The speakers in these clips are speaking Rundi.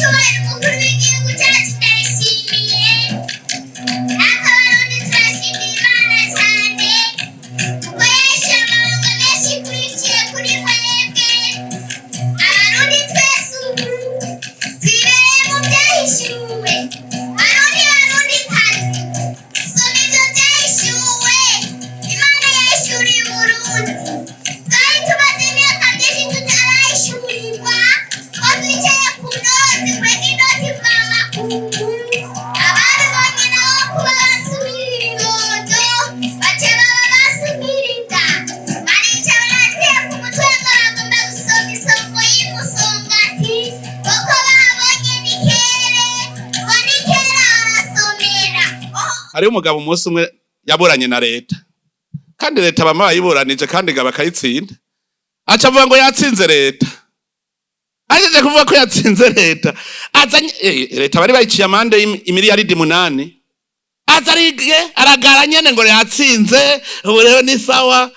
Nyiricyubahiro umukuru w'igihugu cyacu ndayishimiye, natwe Abarundi turashimira Imana cyane kuko yahishuye amabanga menshi ikurikiye kuri mwebwe. Abarundi twese ubu twibereye mu byahishuwe. Barundi, Barundikazi, soma ibyo byahishuwe Imana yahishuriye Uburundi. Twari tumaze imyaka myinshi tutarahishurirwa, ko twicaye ku noti, kwega inoti mvamakungu. Ababibonye nabo kuba basubira ibibondo, baca baba basubira inda, barica barateka umutwe ngo bagomba gusoma isongo y'Imusongati, kuko babonye Nikere, ngo Nikere arasomera. Hariho umugabo umunsi umwe yaburanye na leta, kandi leta bama bayiburanije kandi ngo bakayitsinda. Aca avuga ngo yatsinze leta. Ajeje kuvuga ko yatsinze leta, azanye leta bari bayiciye amande imiliyaridi 8. Aza arige aragara nyene ngo yatsinze, ubu rero ni sawa.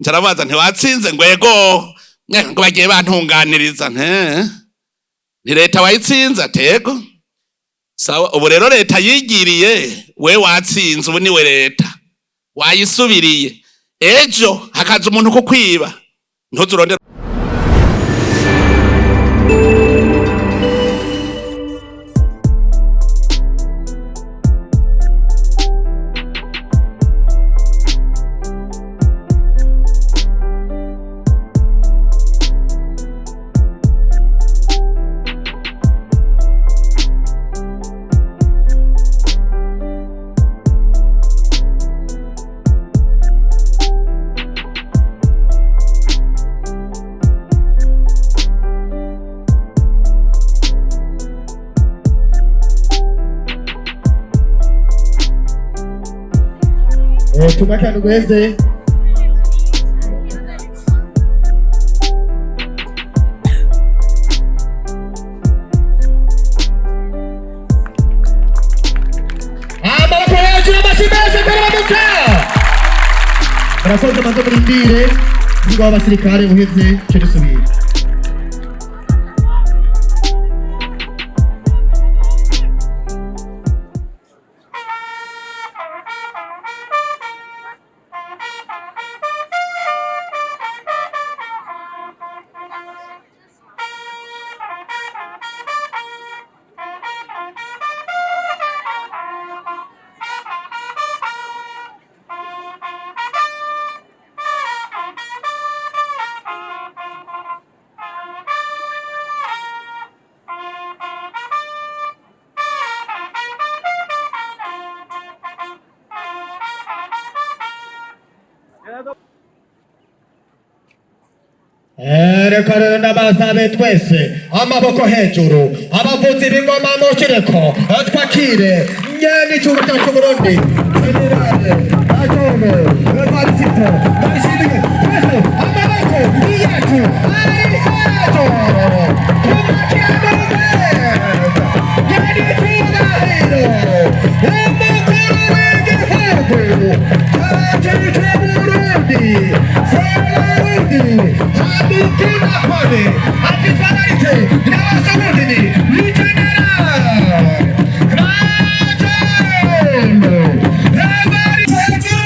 Ncarabaza ntiwatsinze? Ngo ego. Ngo bagiye bantunganiriza. Nte ni leta wayitsinze? Atego sawa. Ubu rero leta yigiriye, we watsinze, ubu niwe leta wayisubiriye. Ejo hakaza umuntu kukwiba, ntuzurondere. Tumaka rweze. Amaboko hejuru, amashyi menshi karabamuka. Murakoze, maze murindire umugabo w'abasirikare uheze cyo dusubira. Reka rero n'abasabe twese amaboko hejuru, abavuzi b'ingoma mushireko, twakire nyene igihugu cyacu Burundi, Generale Majoro Evariste Ndayishimiye. Twese amaboko yacu ari hejuru, tumwakire neza nyene icyubahiro umukuru w'igihugu cyacu cy'Uburundi, Sebarundi Hadukina Kwame atitwararitse n'abasabundini, ni General Major Evariste.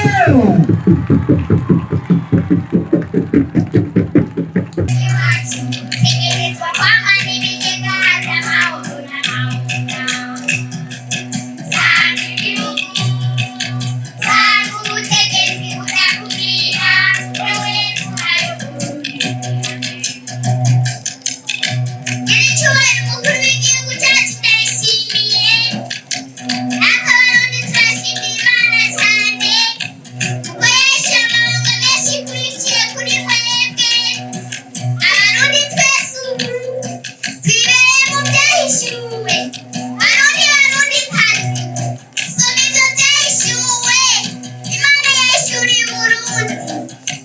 Iwacu tegerezwa kwamana ibigega by'amahoro n'amahoro. Sanga igihugu, sanga ubutegetsi budakubwira, wewe ntwari Uburundi. Nyiricyubahiro umukuru w'igihugu cyacu ndayishimiye, natwe Abarundi turashimira Imana cyane kuko yahishuye amabanga menshi ikurikiye kuri mwebwe. Abarundi twese ubu twibereye mu byahishuwe. Barundi, Barundikazi, soma ibyo byahishuwe Imana yahishuriye Uburundi.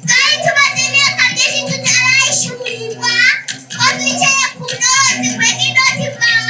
Twari tumaze imyaka myinshi tutarahishurirwa, ko twicaye ku noti, kwega inoti mvamakungu.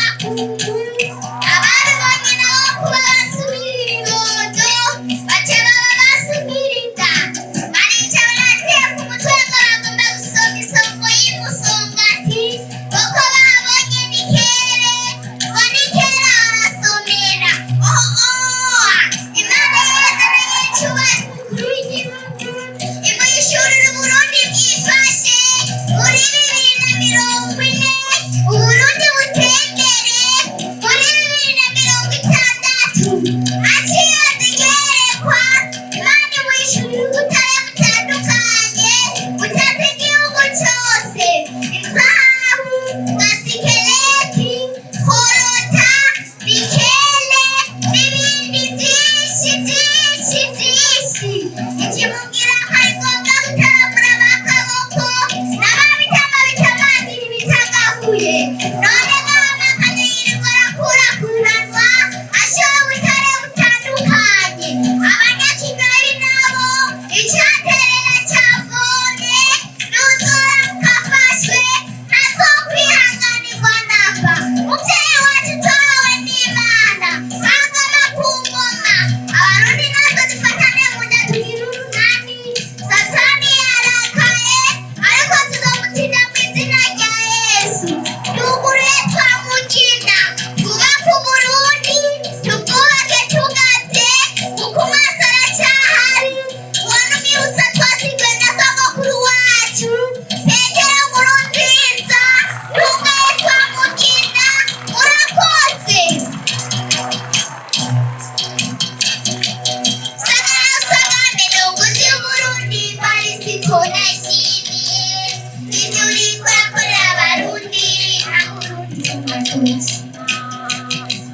tuzogushima.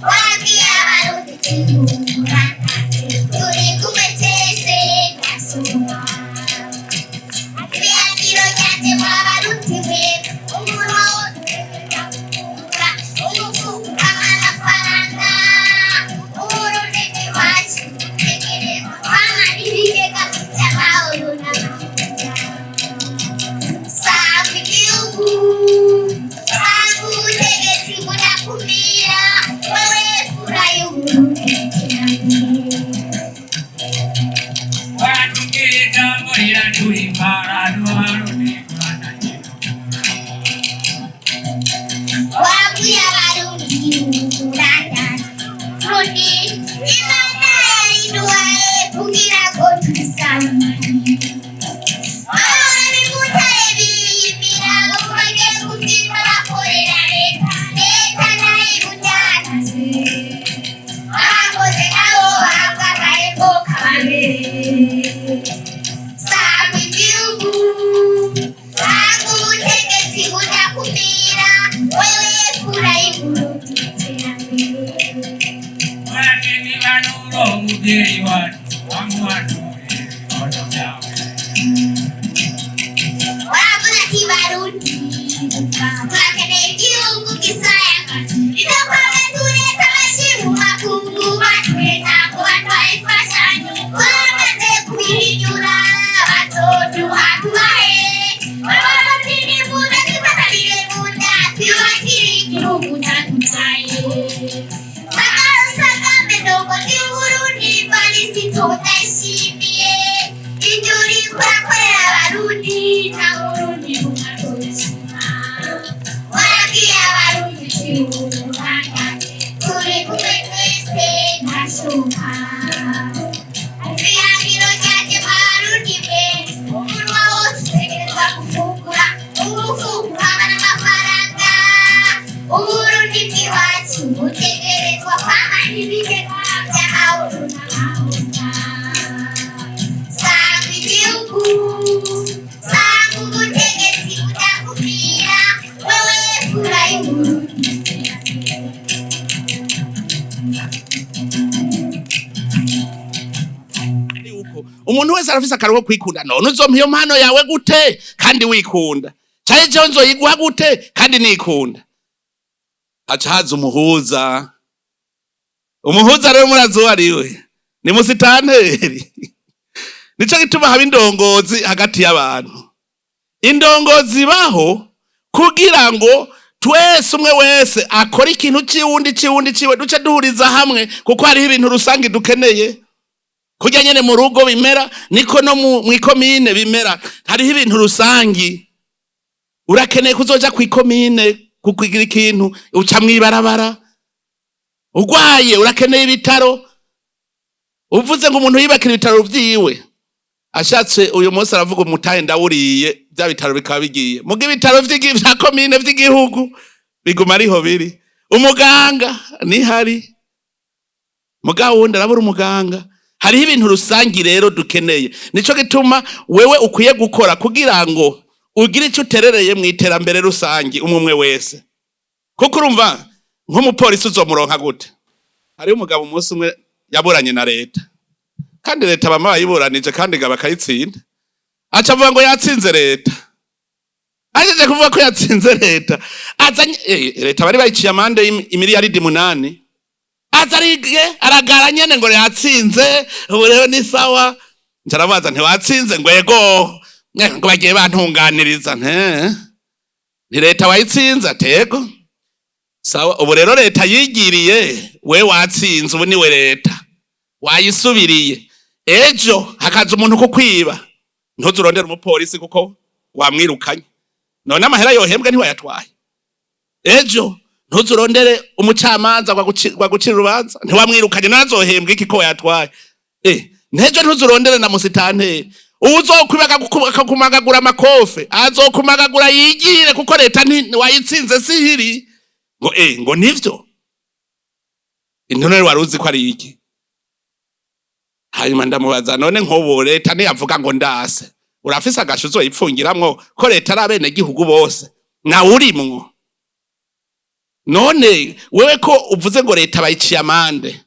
Wabwiye Abarundi tihura, turi kumwe twese ndasuma. Ibihangiro ryanje mwa Barundi mwe, umunwa wose ndakura, umufuka amafaranga. Uburundi bwacu butegerezwa kwama ibigega vy'amahoro n'amahoro. Sanga igihugu, sanga ubutegetsi budakumira, wewe fura y'Uburundi iterambere. Watubwira ijambo riraduhimbara, Abarundi turanagenda. Wabwiye Abarundi uranda Rundi, Imana yariduhaye kugira ngo tubisange. Bahora bimutare biyimbira ubu bagiye kubyimba bakorera leta, leta nayo ibunyanze. Bakoze nabo bahabwa agahembo kababere. Sanga igihugu, sanga ubutegetsi budakumira, wewe fura y'Uburundi iterambere. Waratanga impanuro umubyeyi wacu, wamuhanure ibibondo byawe. Waravuze ati: "Barundi, turakeneye igihugu gisayanga, ntitwabe turetse abashi mu makungu batureta ngo batwaye imfashanyo. Twamaze kubihinyura, bazoduha tubahe. Abarundi nimuze twifatanire mu nda, twiyubakire igihugu cyadutwaye." Sagame ndongozi y'Uburundi, Varisito ndayishimiye, ibyo uriko urakorera Abarundi nta Burundi bukazoshima. Warabwiye Abarundi twibuka, turi kumwe twese ntashoka. Ibihangiro ryanje Barundi mwe, umunwa wose utegerezwa gufungura, umufuka n'amafaranga. Uburundi bw'iwacu butegerezwa kwama ibigega vy'amahoro n'amahoro. Sanga igihugu, sanga ubutegetsi budakumira, wewe fura y'Uburundi iterambere. Yuko umuntu wese arafise akaruho kwikunda. None uzompa iyo mpano yawe gute kandi wikunda? Canke jewe nzoyiguha gute kandi nikunda? Haca haza umuhuza. Umuhuza rero murazi uwo ariwe, ni musitanteri. Nico gituma haba indongozi hagati y'abantu. Indongozi baho kugira ngo twese, umwe wese akore ikintu ciwundi ciwundi ciwe, duce duhuriza hamwe, kuko hariho ibintu rusange dukeneye. Kurya nyene mu rugo bimera, niko no mw'ikomine bimera. Hariho ibintu rusangi urakeneye. Kuzoja kw'ikomine kugira ikintu, uca mw'ibarabara. Urwaye, urakeneye ibitaro. Uvuze ngo umuntu yibakira ibitaro vyiwe, ashatse uyu munsi aravuga umutahe ndawuriye, bya bitaro bikaba bigiye. Muga ibitaro vya komine, vy'igihugu, biguma ariho biri. Umuganga nihari, mugabo wundi arabura umuganga. Hariho ibintu rusangi rero dukeneye. Nico gituma wewe ukwiye gukora kugira ngo ugire ico uterereye mu iterambere rusangi, umwe umwe wese. Kuko urumva nk'umupolisi uzomuronka gute? Hariho umugabo umunsi umwe yaburanye na leta, kandi leta bama bayiburanije kandi ngo bakayitsinda. Aca avuga ngo yatsinze leta. Ajeje kuvuga ko yatsinze leta, azanye leta bari bayiciye amande imiliyaridi 8. Aza arige aragara nyene ngo yatsinze, ubu rero ni sawa. Ncarabaza: "Ntiwatsinze?" Ngo: "Ego." Ngo bagiye bantunganiriza. Nte ni leta wayitsinze? Atego sawa, ubu rero leta yigiriye, we watsinze, ubu niwe leta wayisubiriye. Ejo hakaza umuntu kukwiba, ntuzurondere umupolisi kuko wamwirukanye. None amahera yohembwe ntiwayatwaye? Ejo ntuzurondere umucamanza wagucira urubanza, ntiwamwirukanye? Nazohembwa iki ko wayatwaye? Ntejo ntuzurondere na musitanteri. Uwuzokwiba akakumagagura amakofe, azokumagagura yigire, kuko leta wayitsinze sihiri. Ngo ngo nivyo intonore wari uzi ko ari iki? Hanyuma ndamubaza: "None nk'ubu leta ntiyavuga ngo ndase, urafise agasho uzoyipfungiramwo, ko leta ari abenegihugu bose, nawe urimwo?" None wewe ko uvuze ngo leta bayiciye amande,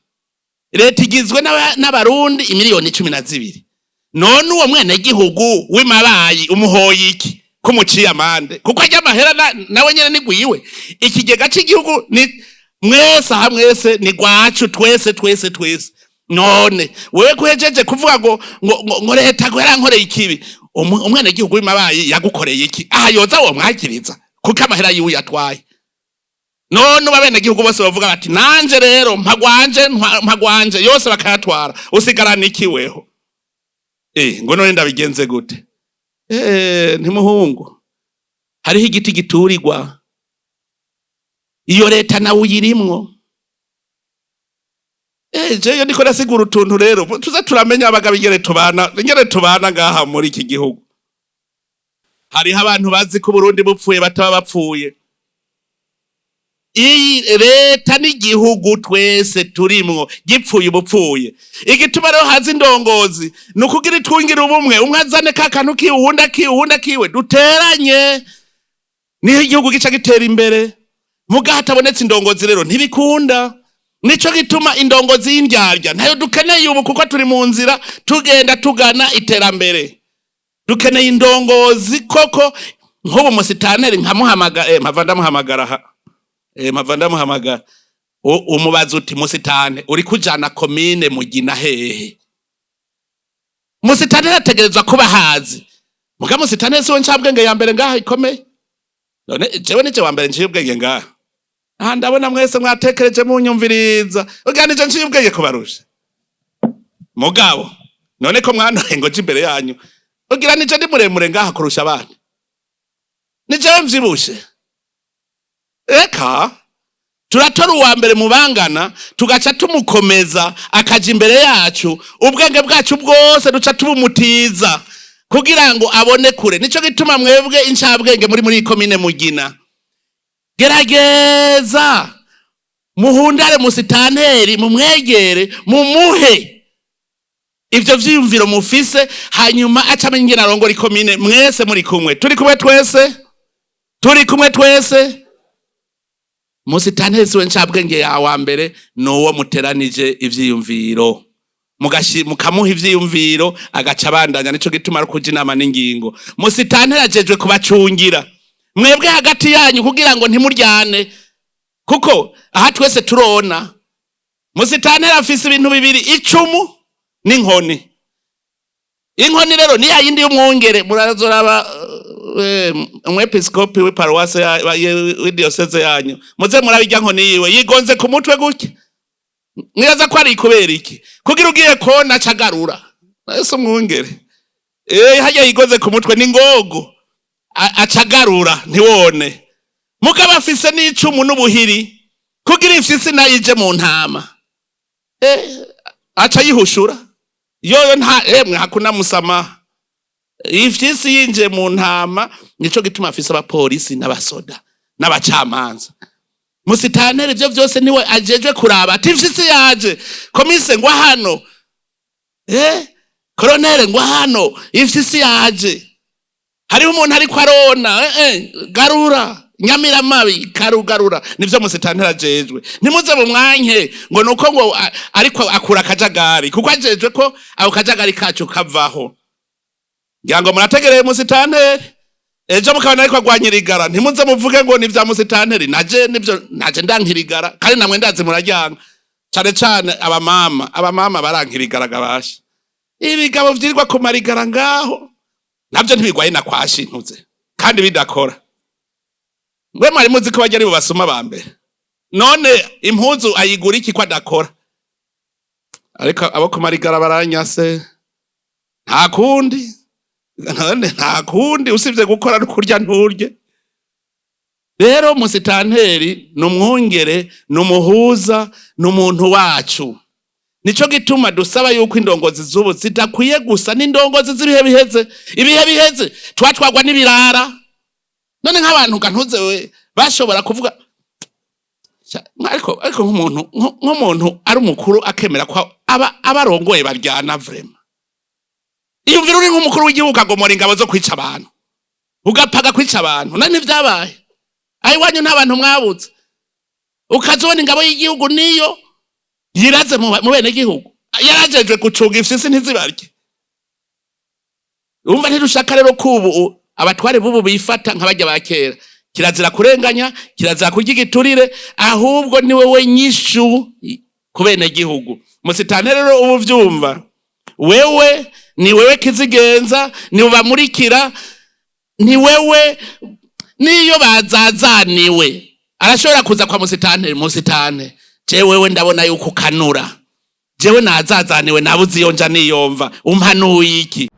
leta igizwe n'abarundi 12 miliyoni, none uwo mwene gihugu w'imabayi umuhoye iki ko muciye amande? Kuko ajya amahera nawe nyene nigwiwe. Ikigega c'igihugu ni mwese aha, mwese ni gwacu, twese twese twese. None wewe kuhejeje kuvuga ngo leta ngo yarankoreye ikibi, umwene gihugu w'imabayi yagukoreye iki? Aha yoza wo mwakiriza kuko amahera yiwe yatwaye. None ubu abenegihugu bose bavuga bati: "Nanje rero mpagwanje, mpagwanje yose", bakayatwara, usigarana iki weho? Ngo none ndabigenze gute? Ntimuhungu, hariho igiti giturirwa. Iyo leta nawe uyirimwo. Jeyo ndiko ndasigura utuntu rero tuze turamenya abagabo ingene tubana ngaha muri iki gihugu. Hariho abantu bazi ko Burundi bupfuye bataba bapfuye. Iyi leta n'igihugu twese turimwo gipfuye ubupfuye. Igituma rero haza indongozi ni ukugira itwungire ubumwe, umwe azane ka kantu kiwe, uwundi akiwe, uwundi akiwe, duteranye, niho igihugu gica gitera imbere. Muga hatabonetse indongozi rero ntibikunda. Nico gituma indongozi y'indyarya ntayo dukeneye ubu, kuko turi mu nzira tugenda tugana iterambere. Dukeneye indongozi koko. Nk'ubu musitaneri nkamuhamagara, mpava ndamuhamagara aha, mpava ndamuhamagara. Umubaza uti: "Musitane, uri kujana komine Mugina hehe?" Musitane ategerezwa kuba hazi. Muga musitane siwe ncabwenge ya mbere ngaha ikomeye. None jewe nije wa mbere nciye ubwenge ngaha? Aha ndabona mwese mwatekereje munyumviriza, uganije nciye ubwenge kubarusha. Mugabo none ko mwantoye ngo nje imbere yanyu, ugira nije ndi muremure ngaha kurusha abandi? Ni jewe mvyibushe? Eka, turatora uwa mbere mu bangana, tugaca tumukomeza akaja imbere yacu. Ubwenge bwacu bwose duca tubumutiza kugira ngo abone kure. Nico gituma mwebwe incabwenge muri iyi komine Mugina, gerageza muhundare musitanteri, mumwegere, mumuhe ivyo vyiyumviro mufise, hanyuma aca amenya ingene arongora ikomine. Mwese muri kumwe, turi kumwe twese, turi kumwe twese. Musitanteri siwe ncabwenge ya wa mbere, nuwo muteranije ivyiyumviro, mukamuha ivyiyumviro agaca abandanya. Nico gituma ari kuja inama n'ingingo. Musitanteri ajejwe kubacungira mwebwe hagati yanyu kugira ngo ntimuryane, kuko aha twese turona. Musitanteri afise ibintu bibiri: icumu n'inkoni. Inkoni rero ni yayindi y'umwungere. Murazoraba umwepiskopi w'iparuwase w'idiyoseze yanyu, muze muraba irya nkoni yiwe yigonze ku mutwe gutya. Mwibaza ko ari kubera iki? Kugira ugiye kona acagarura. Ese umwungere harya yigoze ku mutwe ni ngogo, acagarura ntiwone. Mugabo afise n'icumu n'ubuhiri kugira ifyisi nayo ije mu ntama, aca yihushura yoyo. Nta emwe, hakuna musamaha ifyisi yinjiye mu ntama. Nico gituma afise abapolisi n'abasoda n'abacamanza. Musitaneri ivyo vyose niwe ajejwe kuraba ati: "Ifyisi yaje, komise ngwa hano, koronere ngwa hano, ifyisi yaje, hariho umuntu ariko arona, garura nyamiramabi, karugarura." Nivyo musitanteri ajejwe. Ntimuze mu mwanke ngo nuko ngo ariko akura akajagari, kuko ajejwe ko ako kajagari kacu kavaho. Ngira ngo murategereye musitanteri. Ejo mukabona ariko agwanya irigara, ntimuze muvuge ngo ni vya musitanteri. Naje nivyo, naje ndankirigara, kandi namwe ndazi muraryanga, cane cane abamama. Abamama barankirigara gabasha. Ibigabo vyirirwa kumarigara ngaho navyo ntibigwaye na kwashi ntuze kandi bidakora. Mwe mwari muzi ko bajya ari bo basoma ba mbere. None impuzu ayigura iki ko adakora? Ariko abo kumarigara baranyase, nta kundi. None nta kundi usibye gukora no kurya nturye. Rero musitanteri ni umwungere, ni umuhuza, ni umuntu wacu. Nico gituma dusaba yuko indongozi z'ubu zidakwiye gusa n'indongozi z'ibihe biheze. Ibihe biheze twatwagwa n'ibirara. None nk'abantu gantuze we bashobora kuvuga, ariko nk'umuntu ari umukuru akemera ko aba abarongoye baryana, vraiment. Iyumvira uri nk'umukuru w'igihugu ukagomora ingabo zo kwica abantu, ugapaga kwica abantu. None ntibyabaye aho iwanyu? Nta bantu mwabutse. Ukazobona ingabo y'igihugu niyo yiraze mu bene gihugu, yarajejwe gucunga ifyisi ntizibarye. Umva, ntidushaka rero ko ubu abatware b'ubu bifata nk'abajya ba kera. Kirazira kurenganya, kirazira kurya igiturire, ahubwo ni wewe nyishu ku bene gihugu. Musitani rero ubu vyumva, wewe ni wewe kizigenza, ni ubamurikira, ni wewe. Niyo bazazaniwe, arashobora kuza kwa musitani: "Musitani, jewewe ndabona yuko ukanura, jewe nazazaniwe, nabuze iyo nja niyomva, umpanuye iki?"